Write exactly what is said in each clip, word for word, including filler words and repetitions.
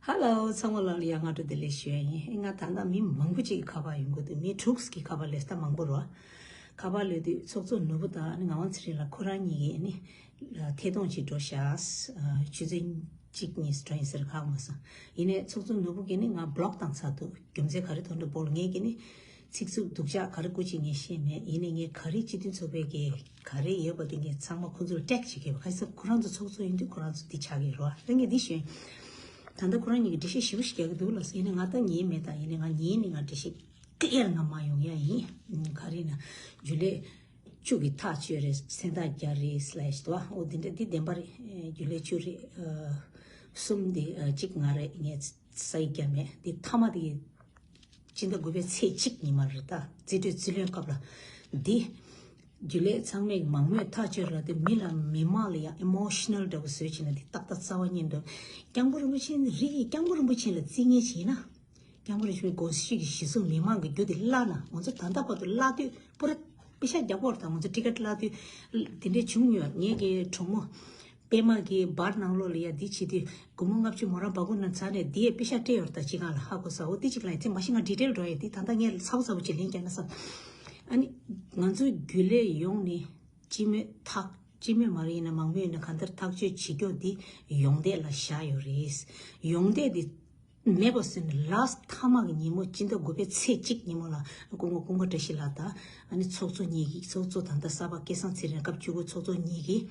ཧ་ལོ། ཚང་མ་ལ་ཡང་སྔ་དྲོ་བདེ་ལེགས་ཞུ་ཡ་ཡིན། ཨེ་ང་ད་ལྟ་མི་མང་པོ་ཅིག་གི་ཁ་པར་ཡོང་གི་འདུག་མི་དྲུག་གི་ཁ་པར་ལས་ད་མང་པོ་རེད། ཁ་པར་ལོས་དུས་ཚོགས་གཙོ་ནོར་བུ་དང་ཨ་ནི་ངག་དབང་ཚེ་རིང་ལགས་ཁོ་རང་གཉིས་ཀྱིས་ཨ་ནི་ཐད་གཏོང་ཅིག་འགྲོ་ཤག་ཆུ་ཚོད་གཅིག་གཉིས་འགྲོ་ཡིན་ཟེར་ཁག་མ་སོང་། ཡིན་ནའི་ཚོགས་གཙོ་ནོར་བུ་གིས་ནི་ང་བློག་བཏང་ཚར་འདུག་རྒྱུ་མཚན་ག་རེ་ཐོག་འདྲ་པོ་ལ་ངས་ཀྱིས་ནི་ཚིག་རྩུབ་སྡུག་ཅག་ག་རེ་བཀོད་ཅིག་ངས་ཤེས་མེད། ཡིན་ནའི་ངས་ག་རེ་སྤྱི་མཐུན་ཚོགས་པའི་གི་ག་རེ་ཡོད་པ་དེ་ངས་ཚང་མ་ཁོ་ཚོར་ཀྲེག་བྱེད་ཀྱི་ཡོད་པ། ག་ས་ཁོ་རང་ཚོ་ཚོགས་གཙོ་ཡིན་དུས་ཁོ་རང་ཚོ་འདི་ཆགས་ཀྱི་རེད་བ། ད་ངས་འདི་ཞུས། ད་ལྟ་ཁོ་རང་གཉིས་ཀྱིས་འགྲེལ་བཤད་ཞིབ་པོ་ཞིག་རྒྱག་གི་འདུག་ལགས་སོ། ཡིན་ནའི་ང་ད་ཉན་མེད། ད་ཡིན་ནའི་ང་ཉན་ནི་ང་འགྲེལ་བཤད་ཀི་ལི་ཡར་ང་མ་ཡོང་ཡ་ཡིན། ག་རེ་ན་རྒྱུན་ལས་བཅུ་གི་ཐག་གཅོད་རེད། མཚན་རྟགས་རྒྱག་རེད་སླེ་ཤི་དོ། འོ་འདི་འདྲ་འདི་བདེན་པ་རེད། རྒྱུན་ལས་བཅུ་རེད། གསུམ་འདི་གཅིག་ང་རེད། ངས་སའི་རྒྱ་མེད། འདི་མཐའ་མ་དེ་སྤྱི་ཟླ་དགུ་པའི་ཚེས་གཅིག་ཉིན་མ་རེད། ད་རྩིས་སྤྲོད་རྩིས་ལེན་སྐབས་ལ་འདི་རྒྱུན་ལས་ཚང་མས་མང་མོས་ཐག་གཅོད་ར་དེ་མི་ལ་མི་མང་ལ་ཡང་ཨི་མོ་ཤི་ནལ་འདྲ་བོ་བཟོས་བྱས་ན་འདི་ཏག་ཏག་རྩ་བ་ཉིད་འགྲོ། སྐྱབས་མགོན་རིན་པོ་ཆེ་ནི་རིགས་ཀྱི་སྐྱབས་མགོན་རིན་པོ་ཆེ་ལ་རྩིས་ངན་བྱས་ན། སྐྱབས་མགོན་རིན་པོ་ཆེའི་དགོངས་གཞི་གཞི་བཟུང་མི་མང་གི་རྒྱུ་དེ་བརླག་ན། ང་ཚོ་ད་ལྟ་བར་དུ་བརླག་དུས་པུ་ར་པེ་ཤ་རྒྱག་པོར་དང་ང་ཚོ་ཊི་ཀེ་ཊི་བརླག་དུས་དེ་འདྲའི་བྱུང་མྱོང་། ངེད་ཀྱི་གྲོགས་མོ་པད་མ་གི་བར་ནང་ལོགས་ལ་ཡ་འདི་བྱེད་དུས་སྒོར་མོ་ལྔ་བཅུ་མོ་རང་སྦ་ཁུག་ནང་ཚར་ནས་འདི་ཡས་པེ་ཤ་སྤྲད་ཡོད་རེད། ད་ཅི་གང་ལ་ཧ་གོ་ས། འོ་འདི་ཅིག་ལ་ཡ་དེ་མ་གཞི་ང་ཌི་ཊེལ་འགྲོ་ཡ་འདི་ད་ལྟ་ངས་ཚ་པོ་ཚ་པོ་ཅིག་ལན་བརྒྱབ་ན་བསམ། ཨ་ནི་ང་ཚོའི་རྒྱུན་ལས་ཡོངས་ནས་སྤྱི་མོས་ཐག་སྤྱི་མོས་མ་རེད། ཡིན་ན་མང་མོས་ཡིན་ན་གང་ལྟར་ཐག་གཅོད་བྱེད་རྒྱུ་འདི་ཡོངས་འདེད་ལ་བཞག་ཡོད་རེད། ཡོངས་འདེད་འདི་མེད་པ་བཟོས་ནས་ལཱ་སི་ཊི་མཐའ་མ་གི་ཉིན་མོ་སྤྱི་ཟླ་དགུ་པའི་ཚེས་གཅིག་ཉིན་མོ་ལ་སྐུ་ངོ་ཀུན་དགའ་བཀྲ་ཤིས་ལགས་དང་ཨ་ནི་ཚོགས་གཙོ་གཉིས་ཀྱིས། ཚོགས་གཙོ་ད་ལྟ་གསར་པ་སྐལ་བཟང་ཚེ་རིང་སྐབས་བཅུ་དགུ་ཚོགས་གཙོ་གཉིས་ཀྱིས་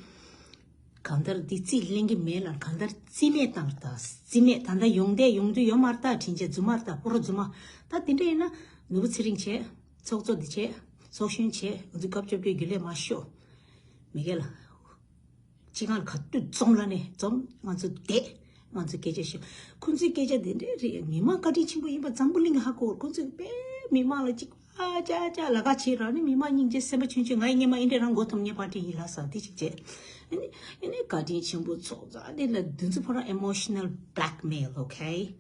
གང་ལྟར་འདི་རྩིས་ལེན་གྱི་མེད་ལ། གང་ལྟར་རྩིས་མེད་བཏང་རེད། ད་རྩིས་མེད་ད་ལྟ་ཡོངས་འདེད་ཡོང་དུས་ཡོད་མ་རེད། ད་དྲིན་ཆེ་རྫུན་མ་རེད། ད་པོ་རོ་རྫུན་མ། ད་དེ་འདྲ་ཡིན་ན་ནོར་བུ་ཚེ་རིང་བྱས། ཚོགས་གཙོ་འདི་བྱས། ཚོགས་གཞོན་བྱས། ང་ཚོ་སྐབས་བཅོ་བརྒྱད་རྒྱུན་ལས་མར་ཤོག་མི་སྒེར་ལ། ཅི་གང་ལ་ག་དུས་འཛོམས་ལ་ནས་འཛོམས། ང་ཚོ་བསྡད། ང་ཚོ་སྐད་ཆ་ཤོད། ཁོང་ཚོའི་སྐད་ཆ་དེ་འདྲས་རེད། མི་མང་བཀའ་དྲིན་ཆེན་པོ་ཡིན་པ་འཛམ་བུ་གླིང་གི་ཧ་གོ། ཁོང་ཚོས་དཔེ་མི་མང་ལ་ཅིག་ཨ་ཅག་ཅག་ལ་ཁ་བྱེད་ར་ནི་མི་མང་སྙིང་རྗེ་སེམས་པ་ཆུང་ཆུང་། ང་ཡི་སྔོན་མ་ཨིན་འདྲས་རང་མགོ་འཐོམ་ངའི་པར་ཊི་ཡིན་ལ་ས་དེ་ཅིག་བྱས། ཨ་ནི་ཨ་ནི་བཀའ་དྲིན་ཆེན་པོ་ཚོགས་གཙོ་ཨ་ནི་ལ་དུས་ཚོད་ཕོ་ར་emotional blackmail, okay?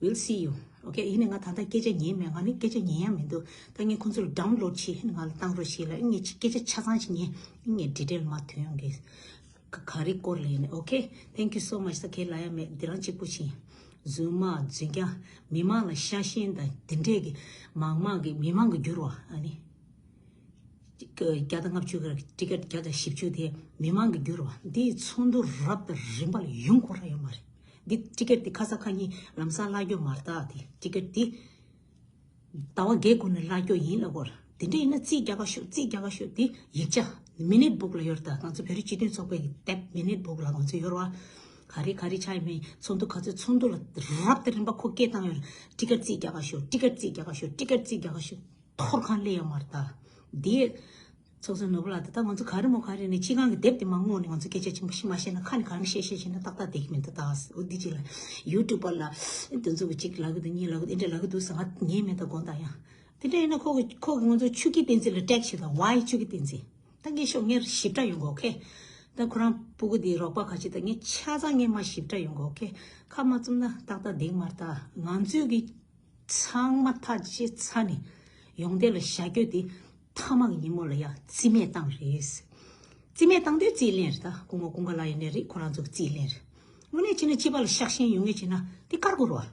We'll see you. Okay, ཡིན་ནའི་ང་ད་ལྟ་སྐད་ཆ་ཉན་མེད། ང་ནི་སྐད་ཆ་ཉན་ཡ་མི་འདུག་ད་ངས་ཁོང་ཚོར་ཌའུན་ལོཌ་བྱེད། ང་ལ་བཏང་རོགས་བྱེད་ལ། ངས་སྐད་ཆ་ཆ་ཚང་ཞིག་ཉན། ངས་ཌི་ཊེལ་མར་ཐོན་ཡོང་གི། ག་ག་རེ་སྐོར་ལ་ཡིན་ནའི། Okay, thank you so much. ད་གས་ལ་ཡ་མེད། འདི་རང་གཅིག་པུ་ཕྱིན། རྫུན་མ་རྫུན་རྐྱང་། མི་མང་ལ་ཤ་ཞེན་དང་དེ་འདྲས་ཀྱི་མང་མང་གི་མི་མང་གི་འགྱུར་བ་ཨ་ནི། བརྒྱ་དང་ལྔ་བཅུ་གི་ཊི་ཀེ་ཊི་བརྒྱ་དང་བཞི་བཅུ་དེ་མི་མང་གི་འགྱུར་བ་འདིའི་ཚོགས་འདུ་རབ་དང་རིམ་པ་ལ་ཡོང་གོ་ར་ཡོད་མ་རེད། འདི་ཊི་ཀེ་ཊི་འདི་ཁ་ས་ཁ་ཉིན་ལམ་སང་བརླག་རྒྱུ་མ་རེད། ད་དེ་ཊི་ཀེ་ཊི་འདི་ཟླ་བ་བརྒྱད་གོང་ནས་བརླག་རྒྱུ་ཡིན་ལབ་གོ་ར། དེ་འདྲ་ཡིན་ན་རྩིས་རྒྱག་ག་ཤོག་རྩིས་རྒྱག་ག་ཤོག་དེ་ཡིག་ཆ་མི་ནིཊ་བུག་ལ་ཡོད་རེད། ད་ང་ཚོ་བོད་རིགས་སྤྱི་མཐུན་ཚོགས་པའི་དེབ་མི་ནིཊ་བུག་ལ་ང་ཚོ་ཡོད་རེད་བ། ག་རེ་ག་རེ་ཆགས་ཡོད་མེད། ཚོགས་འདུ་ག་ཚོད། ཚོགས་འདུ་ལ་རབ་དང་རིམ་པ་ཁོ་སྐད་བཏང་ཡོད་རེད། ཊི་ཀེ་ཊི་རྩིས་རྒྱག་ག་ཤོག་ཊི་ཀེ་ཊི་རྩིས་རྒྱག་ག་ཤོག་ཊི་ཀེ་ཊི་རྩིས་རྒྱག་ག་ཤོག་ཐོར་གང་སླེབས་ཡོད་མ་རེད། ད་འདི་ཚོགས་གཙོ་ནོར་བུ་ལགས། ད་ལྟ་ང་ཚོ་ག་རེ་མོ་ག་རེ་ནས་སྤྱི་ཁང་གི་དེབ་དེ་མ་བསྔོགས་ནས་ང་ཚོ་སྐད་ཆ་ཆེན་པོ་ཞིག་མ་བཤད་ན། ཁ་ནས་ག་རེ་བཤད་བཤད་བཤད་ན་ཏག་ཏག་བསྡད་ཀྱི་མི་འདུག་ད་འོ་འདི་ཅིག་ལ་ཡུ་ཊུབ་པ་ལ་དེ་ཚོ་གཅིག་ལབ་གི་འདུག་གཉིས་ལབ་གི་འདུག་འདི་འདྲ་ལབ་གི་འདུག་ཟེར། ང་ཉན་མེད། ད་དགོངས་དག་ཡང་དེ་འདྲ་ཡིན་ན་ཁོ་གི་ཁོ་གི་ང་ཚོ་ཆུ་སྐྱིད་བསྟན་འཛིན་ལ་ཊེག་བྱེད་དང་། ཝའི་ཆུ་སྐྱིད་བསྟན་འཛིན། ད་ངས་ཤོག་ངས་ཞིབ་ཕྲ་ཡོང་གི། ཨོ་ཁེ། ད་ཁོ་རང་སྤུ་གུ་དེའི་རོགས་པ་ག་ཅི། ད་ངས་ཆ་ཚང་ངས་མ་ཞིབ་ཕྲ་ཡོང་གི། ཨོ་ཁེ། ཁ་མ་བཙུམ་ན་ཏག་ཏག་འདེགས་མ་རེད། ད་ང་ཚོས་གི་ཚང་མ་ཐག་བཅད་ཚར་ནས་ཡོངས་འདེད་ལ་བཞག་རྒྱུ་དེ་མཐའ་མ་གི་ཉིན་མོ་ལ་ཡ་རྩིས་མེད་བཏང་རེད། རྩིས་མེད་བཏང་དུས་རྩིས་ལེན་རེད། ད་སྐུ་ངོ་ཀུན་དགའ་ལགས་ཡིན་ནའི་རེད། ཁོ་རང་ཚོ་གི་རྩིས་ལེན་རེད། དངོས་གནས་བྱས་ན་སྤྱི་པ་ལ་ཤག་ཤེན་ཡོང་ངེས་བྱས་ན་དེ་བཀར་དགོས་རེད་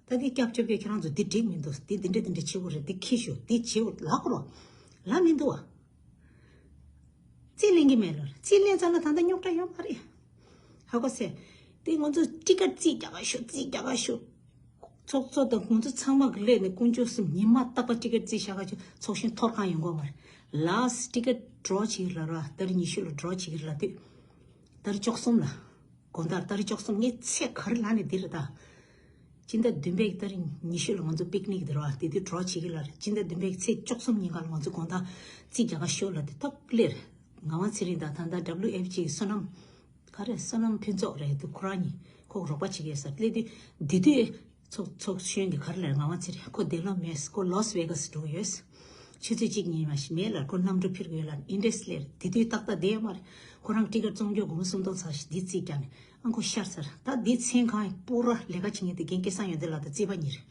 བ། ད་དེ་སྐྱབས་བཅོལ་བའི་ཁྱེད་རང་ཚོ་དེ་འགྲིག་མི་འདུག་དེ་འདི་འདྲ་འདི་འདྲ་བྱེད་དགོས་རེད། དེ་འཁྱེར་ཤོག་དེ་བྱེད་དགོས་ལབ་དགོས་རེད་བ། ལབ་མི་འདུག་བ། རྩིས་ལེན་གྱི་མེད་ལ། རྩིས་ལེན་ཚར་ན་ད་ལྟ་རྙོག་དྲ་ཡོད་མ་རེད། ཧ་གོ་སོང་། དེ་ང་ཚོ་ཊི་ཀེ་ཊི་རྩིས་རྒྱག་ག་ཤོག་རྩིས་རྒྱག་ག་ཤོག་ཚོགས་གཙོ་དང་ང་ཚོ་ཚང་མ་གི་སླེབས་ནས་དཀོན་མཆོག་གསུམ་ཉི་མ་རྟག་པར་ཊི་ཀེ་ཊི་རྩིས་བཞག་ག་ཤོག་ཚོགས་གཞོན་ཐོར་གང་ཡོང་གི་མ་རེད། ལཱ་སི་ཊི་ཊི་ཀེ་ཊི་ཌོ་བྱེད་ཀྱི་ལབ་ར། ཏ་རིག་ཉི་ཤུ་ལ་ཌོ་བྱེད་ཀྱི་ལབ་དུས་ཏ་རིག་བཅུ་གསུམ་ལ། དགོང་དག་ཏ་རིག་བཅུ་གསུམ་ངས་ཚེ་ག་རེ་ལབ་ནས་འདི་རེད་ད། སྤྱི་ཟླ་བདུན་པའི་ཏ་རིག་ཉི་ཤུ་ལ་ང་ཚོ་པིག་ནིག་འདིར་བ་དེ་དུས་གྲོགས་བྱེད་ཀྱི་ལ་རེད། སྤྱི་ཟླ་བདུན་པའི་ཚེས་བཅུ་གསུམ་ཉིན་ཀ་ལ་ང་ཚོ་དགོང་དག་རྩིས་རྒྱག་ག་ཤོག་ལ་དེ་ཐོག་སླེབས། ངག་དབང་ཚེ་རིང་དང་ད་ལྟ་ཌབ་ལིའུ་ཨེཕ་ཇི་གི་བསོད་ནམས་ག་རེ་བསོད་ནམས་ཕུན་ཚོགས་རེད་འདུག་ཁོ་རང་གཉིས་ཁོ་རོགས་པ་བྱེད་ཀྱི་ཡོད་ས་སླེབས་དུས་འདི་དུས། ཚོགས་ཚོགས་གཞོན་གྱི་ག་རེ་ལབ། ངག་དབང་ཚེ་རིང་ཁོ་འདིར་ལོག་མེད། ཁོ་ལཱས་ཝེ་གཱས་འགྲོ་ཡོད། ཆུ་ཚོད་གཅིག་གཉིས་མ་ཞིག་མེད་ལ་ཁོ་གནམ་གྲུ་འཕུར་གི་ཡོད་ལ་ཨིན་ཌི་ཡ་སླེབས། དེ་དུས་ཏག་ཏག་བསྡད་ཡོད་མ་རེད། ཁོ་རང་ཊི་ཀེ་ཊི་བཙོང་རྒྱུ་སྒོར་མོ་སུམ་སྟོང་ཙམ་ཞིག་འདི་རྩིས་རྒྱག་ནས་ཨང་ཁོ་ཤར་ཚར། ད་འདི་མཚན་གང་ཡིན་པུ་ར་ལས་ཀ་བྱེད་མཁན་དེ་རྒན་སྐལ་བཟང་ཡོན་ཏན་ལགས་དང་རྩིས་པ་གཉིས་རེད།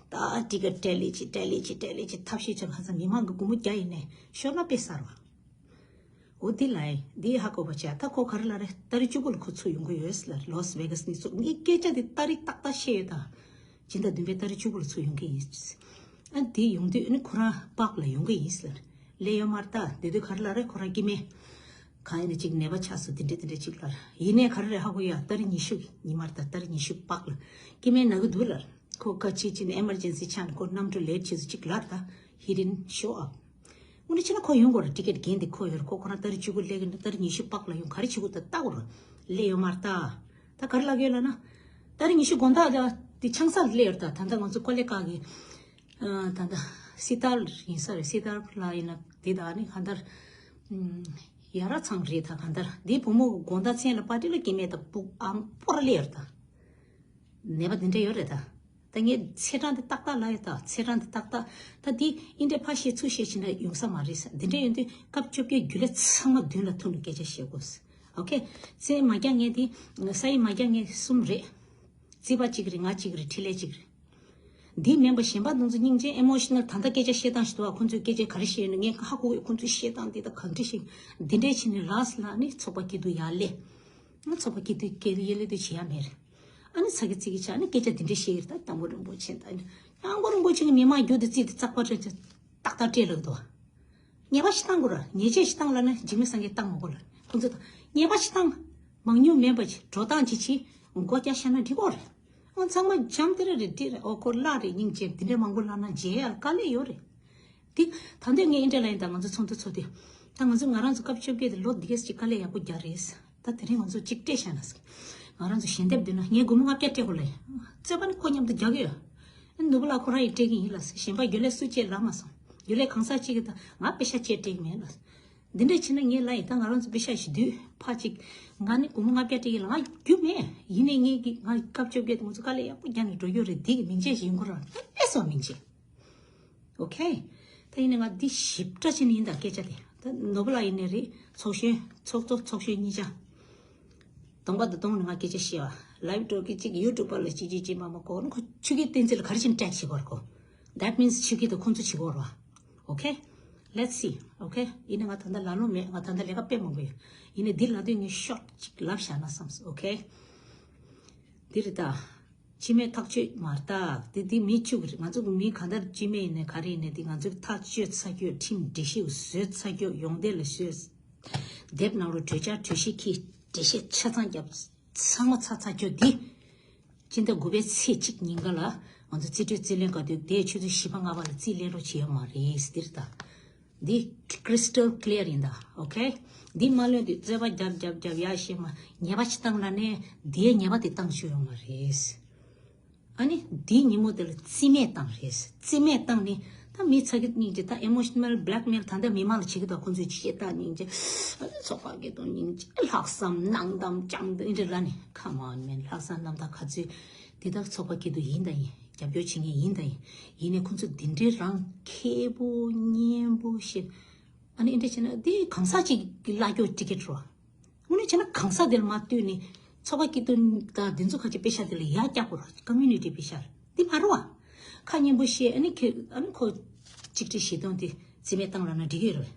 ད་ཊི་ཀེ་ཊི་སྤྲད་ལེ་ཅིག་སྤྲད་ལེ་ཅིག་སྤྲད་ལེ་ཅིག་ཐབས་ཤེས་བྱས་ཁ་སང་མི་མང་གི་སྒོར་མོ་བརྒྱ་ཡིན་ནས་ཤོར་ན་དཔེ་གསར་བ། འོ་དེ་ལ་ཡིན། དེ་ཧ་གོ་བ་བྱ། ད་ཁོ་ག་རེ་ལབ་རེད། ཏ་རིག་བཅུ་དགུ་ལ་ཁོ་ཚུར་ཡོང་གི་ཡོད་ལབ། ལོས་ཝེ་གཱས་ནས་ཚུར། ངས་སྐད་ཆ་དེ་ཏ་རིག་ཏག་ཏག་བཤད་ཡོད་ད། སྤྱི་ཟླ་བདུན་པའི་ཏ་རིག་བཅུ་དགུ་ལ་ཚུར་ཡོང་གི་ཡིན། ཨ་དེ་ཡོང་དུས་ནི་ཁོ་རང་པག་ལ་ཡོང་གི་ཡིན་ལབ། སླེབས་ཡོད་མ་རེད་ད། དེ་དུས་ག་རེ་ལབ་རེད། ཁོ་རང་སྐྱེ་དམན་གང་ཡིན་ན་ཅིག་ནད་པ་ཆགས་སོང་། དེ་འདྲས་དེ་འདྲས་ཅིག་ལབ་རེད། ཡིན་ནའི་ག་རེ་རེད་ཧ་གོ་ཡ། ཏ་རིག་ཉི་ཤུ་ཉི་མ་རེད་ད། ཏ་རིག་ཉི་ཤུ་པག་ལ་སྐྱེ་དམན་ན་གི་འདུག་ལབ། ཁོ་ཁ་ཆེ་ཆེ་ནས་ཨེ་མར་ཇེན་སི་ཆགས་ནས་ཁོ་གནམ་གྲུ་ལེ་ཊི་བྱས་སོང་ཅིག་ལབ་རེད་ད། He didn't show up. དངོས་གནས་བྱས་ན་ཁོ་ཡོང་དགོས་རེད། ཊི་ཀེ་ཊི་འགན་དེ་ཁོ་ཡོད་རེད། ཁོ་ཁོ་རང་ཏ་རིག་བཅུ་དགུ་སླེབས་ཀྱི་འདུག་ཏ་རིག་ཉི་ཤུ་པག་ལ་ཡོང་། ག་རེ་བྱེད་དགོས་ད་ལྟ་དགོས་རེད། སླེབས་ཡོད་མ་རེད་ད། ད་ག་རེ་ལབ་ཀྱི་ཡོད་ལབ་ན། ཏ་རིག་ཉི་ཤུ་དགོང་དག་ད་ད་ལྟ་ང་ཚོ་ཀོ་ལི་ཀ་གི། ཨ་ད་ལྟ་སི་ཏཱ་ཡིན་ས་རེད། སི་ཏཱ་ལ་ཡིན་ན་དེ་ད་ནི་གང་ལྟར། ཨམ་ཡ་ར་ཚང་རེད་ད། གང་ལྟར་དེ་བུ་མོ་དགོང་དག་མཚན་ལ་པར་ཊི་ལ་སྐྱེ་དམན་དང་སྤུ་གུ་ཨ་མ་པོ་ར་སླེབས་ཡོད་རེད་ད། ནད་པ་དེ་འདྲ་ཡོད་རེད་ད། ད་ངས་ཚེས་གྲངས་དེ་ཏག་ཏག་ལབ་ཡོད་ད། ཚེས་གྲངས་དེ་ཏག་ཏག་ད་དེ་ཨིན་དྲ་ཕར་བཤད་ཚུར་བཤད་བྱས་ན་ཡོང་ས་མ་རེད་ཟེར། དེ་འདྲ་ཡོང་དུས་སྐབས་བཅོ་བརྒྱད་རྒྱུན་ལས་ཚང་མ་མདུན་ལ་ཐུག་ནས་སྐད་ཆ་བཤད་དགོས། ཨོ་ཁེ། ཚེས་མ་རྒྱག་མཁན་དེ། ས་ཡིག་མ་རྒྱག་མཁན་གསུམ་རེད། རྩིས་པ་གཅིག་རེད། ང་གཅིག་རེད། འཕྲིན་ལས་གཅིག་རེད། འདི་མིན་པ་གཞན་པ་དེ་ཚོ་སྙིང་རྗེ་ཨེ་མོ་ཤི་ནལ། ད་ལྟ་སྐད་ཆ་བཤད་སྟངས་ཤིག་འདུག་བ། ཁོང་ཚོས་སྐད་ཆ་ག་རེ་བཤད་ན་ངས་ཧ་གོ་གི། ཁོང་ཚོས་བཤད་སྟངས་འདི་ད་གང་འདྲ་ཞིག་འདི་འདྲས་བྱས་ནས་ལགས་ལབ་ནས་ཚོགས་པ་སྐྱིད་སྡུག་ཡར་སླེབས། ང་ཚོགས་པ་སྐྱིད་སྡུག་སྐྱིད་སྡུག་ཡར་སླེབས་དུས་བྱེད་ཡ་མེད་རེད། ཨ་ནི་ཚ་གི་ཙི་གི་ཆགས་ནས་སྐད་ཆ་འདི་འདྲས་བཤད་ཀྱི་རེད། ད་སྐྱབས་མགོན་རིན་པོ་ཆེ་ད་ནི། སྐྱབས་མགོན་རིན་པོ་ཆེ་གི་མི་མང་རྒྱུད་དེ་རྩིས་དེ་ཙག་པ་རེད། ཏག་ཏག་སྤྲད་ལབ་འདུག་ཉེས་པ་ཞིག་བཏང་དགོས་ར། ཉེས་ཆད་ཞིག་བཏང་ལབ་ན་འཇིགས་མེད་སངས་རྒྱས་བཏང་མ་དགོས་ལབ། ཁོང་ཚོས་ད་ཉེས་པ་ཞིག་བཏང་། མང་ཉུང་མེད་པ་ཅིག་འགྲོ་སྟངས་ཅིག་བྱེད། མགོ་བཀྱག་བཞག་ན་འགྲིག་གོ་རེད། ཨང་ཚང་མ་འཇམ་དེ་ར་རེད། འདི་རེད། ཨོ་ཁོ་བརླག་རེད། སྙིང་རྗེ། འདི་འདྲ་མང་པོ་བརླག་ན་མཇལ་ཡ་དཀའ་ལས་ཡོད་རེད། འདི་ད་འདོད་ངས་ཨིན་དྲ་ལ་ཡིན་ད་ང་ཚོ་ཚོགས་འདུ་ཚོགས་དུས་ད་ང་ཚོ་ང་རང་ཚོ་སྐབས་བཅོ་བརྒྱད་དེ་ལོ་འདི་གས་ཅིག་དཀའ་ལས་ཡག་པོ་རྒྱག་རེད། ད་དེ་རིང་ང་ཚོ་གཅིག་སྤྲད་བཞག་ན་ཟེར། ང་རང་ཚོ་ཞལ་འདེབས་འདོད་ན་ངས་སྒོར་མོ་ལྔ་བརྒྱ་སྤྲད་དགོས་ལབ་ཡ། རྩོད་པ་ནི་ཁོ་མཉམ་དུ་རྒྱག་གི་ཡོད། ཨ་ནི་ནོར་བུ་ལགས་ཁོ་རང་ཡིས་སྤྲད་ཀྱི་ཡིན་ལབ་ཟེར། གཞན་པ་རྒྱུན་ལས་སུ་སྤྲད་ལབ་མ་སོང་། རྒྱུན་ལས་གང་ཟག་གཅིག་གིས་ད་ང་པེ་ཤ་ཅིག་སྤྲད་ཀྱི་མེད་ལབ་ཟེར། འདི་འདྲ་བྱས་ན་ངས་ལབ་ཡིན། ད་ང་རང་ཚོ་པེ་ཤ་ཞིག་བསྡུས་ཕར་ཅིག་ང་ནི་སྒོར་མོ་ལྔ་བརྒྱ་སྤྲད་ཀྱི་ལབ། ང་རྒྱུ་མེད། ཡིན་ནའི་ངས་ཀྱི་ང་སྐབས་བཅོ་བརྒྱད་དུ་ང་ཚོ་དཀའ་ལས་ཡག་པོ་རྒྱག་ནས་འགྲོ་རྒྱུ་རེད། འདི་གི་མིང་ཆད་ཞིག་ཡིན་དགོས་ར། ཨེ་སོ་མིང་ཆད། ཨོ་ཁེ། ད་ཡིན་ནའི་ང་འདི་ཞིབ་ཕྲ་བྱས་ནས་ཡིན་ད་སྐད་ཆ་དེ། ད་ནོར་བུ་ལགས་ཡིན་ནའི་རེད། ཚོགས་གཞོན་ཚོགས་གཙོ་ཚོགས་གཞོན་གཉིས་ཆ། གདོང་པ་དང་གདོང་ནས་ང་སྐད་ཆ་བཤད་པ། ལའིབ་འགྲོ་གི་གཅིག་ཡུ་ཊུབ་པ་ལ་གཅིག་གཅིག་གཅིག་མ་མ་གོ་ནི་ཁོ་ཆུ་ཁྱི་བསྟན་འཛིན་ལ་ག་རེ་བྱས་ནས་ཊེག་བྱེད་དགོས་རེད་ཁོ། That means ཆུ་ཁྱི་དང་ཁོང་ཚོ་བྱེད་དགོས་རེད་བ། Okay, let's see. Okay, ཡིན་ནའི་ང་ད་ལྟ་ལ་ལོ་མེད། ང་ད་ལྟ་ལས་ཀ་དཔེ་མང་པོ་ཡོད། ཡིན་ནའི་འདི་ལབ་དུས་ངས་ཤོཊ་ཅིག་ལབ་བཞག་ན་བསམས་སོང་། Okay, འདི་རེད་ད། སྤྱི་མོས་ཐག་གཅོད་མ་རེད་ད། དེ་དེ་མི་བཅུ་གི་རེད། ང་ཚོ་གི་མི་གང་ལྟར་སྤྱི་མོས་ཡིན་ནའི་ག་རེ་ཡིན་ནའི་དེ་ང་ཚོ་གི་ཐག་གཅོད་ཚར་རྒྱུ། ཁྲིམས་སྒྲིག་གཞི་བཟོས་ཚར་རྒྱུ། ཡོང་འདེད་ལ་བཟོས། དེབ་ནང་ལོགས་གྲོས་འཆར་གྲོས་གཞི་འཁྱེར། འགྲེལ་བཤད་ཆ་ཚང་བརྒྱབ། ཚང་མ་ཚར་ཚར་རྒྱུ་འདི། སྤྱི་ཟླ་དགུ་པའི་ཚེས་གཅིག་ཉིན་ཀ་ལ་ང་ཚོ་རྩིས་སྤྲོད་རྩིས་ལེན་ག་དུས་དེ་ཆུ་ཚོད་བཞི་པ་ལྔ་པ་ལ་རྩིས་ལེན་རོགས་བྱེད་ཡོད་མ་རེད། འདིར་ད། འདི་crystal clear ཡིན་ད། Okay, འདི་མ་ལོན་དུས་རྩོད་པ་རྒྱབ་རྒྱབ་རྒྱབ་ཡ་ཤེས་མ། ཉེས་པ་ཅིག་བཏང་ལབ་ནས་དེའི་ཉེས་པ་དེ་བཏང་ཆོག་ཡོད་མ་རེད། ཨ་ནི་དེའི་ཉིན་མོ་དེ་ལ་རྩིས་མེད་བཏང་རེད། རྩིས་མེད་བཏང་ནས་ད་མི་ཚ་གི་སྙིང་རྗེ། ད་emotional blackmail ད་ལྟ་མི་མང་ལ་བྱེད་ཀྱི་འདུག་ཁོང་ཚོས་ཇི་བཤད་ད་སྙིང་རྗེ། ཨ་ནི་ཚོགས་པ་སྐྱིད་སྡུག་སྙིང་རྗེ། ལྷག་བསམ་གནང་གཏམ་བཅངས་འདི་འདྲ་ལབ་ནས། Come on man, ལྷག་བསམ་རྣམ་དག་ག་ཚོད། དེ་ལྟར་ཚོགས་པ་སྐྱིད་སྡུག་ཡིན་ད་ཡིན། རྒྱབ་སྐྱོར་བྱེད་མཁན་ཡིན་ད་ཡིན། ཡིན་ནའི་ཁོང་ཚོ་འདི་འདྲའི་རང་ཁེ་པོ་གཉན་པོ་བཤད། ཨ་ནི་འདི་འདྲ་བྱས་ན་དེ་གང་ཟག་ཅིག་གི་བླ་སྐྱོར་ཊི་ཀེ་ཊི་རེད་བ། དངོས་གནས་བྱས་ན་གང་ཟག་དེ་ལ་མ་ལྟོས་ནས་ཚོགས་པ་སྐྱིད་སྡུག་དང་འདི་ཚོ་ཁ་ཅིག་པེ་ཤ་དེ་ལ་ཡར་བཀྱག་དགོས་རེད། ཀོ་མུ་ནི་ཊི་པེ་ཤ་རེད། འདི་མ་རེད་བ། ཁ་སྙན་པོ་བཤད། ཨ་ནི་ཁེ་ཨ་ནི་ཁོ་གཅིག་སྒྲིལ་བྱེད་སྟངས་དེ་རྩིས་མེད་བཏང་ལབ་ན་འགྲིག་གི་རེད།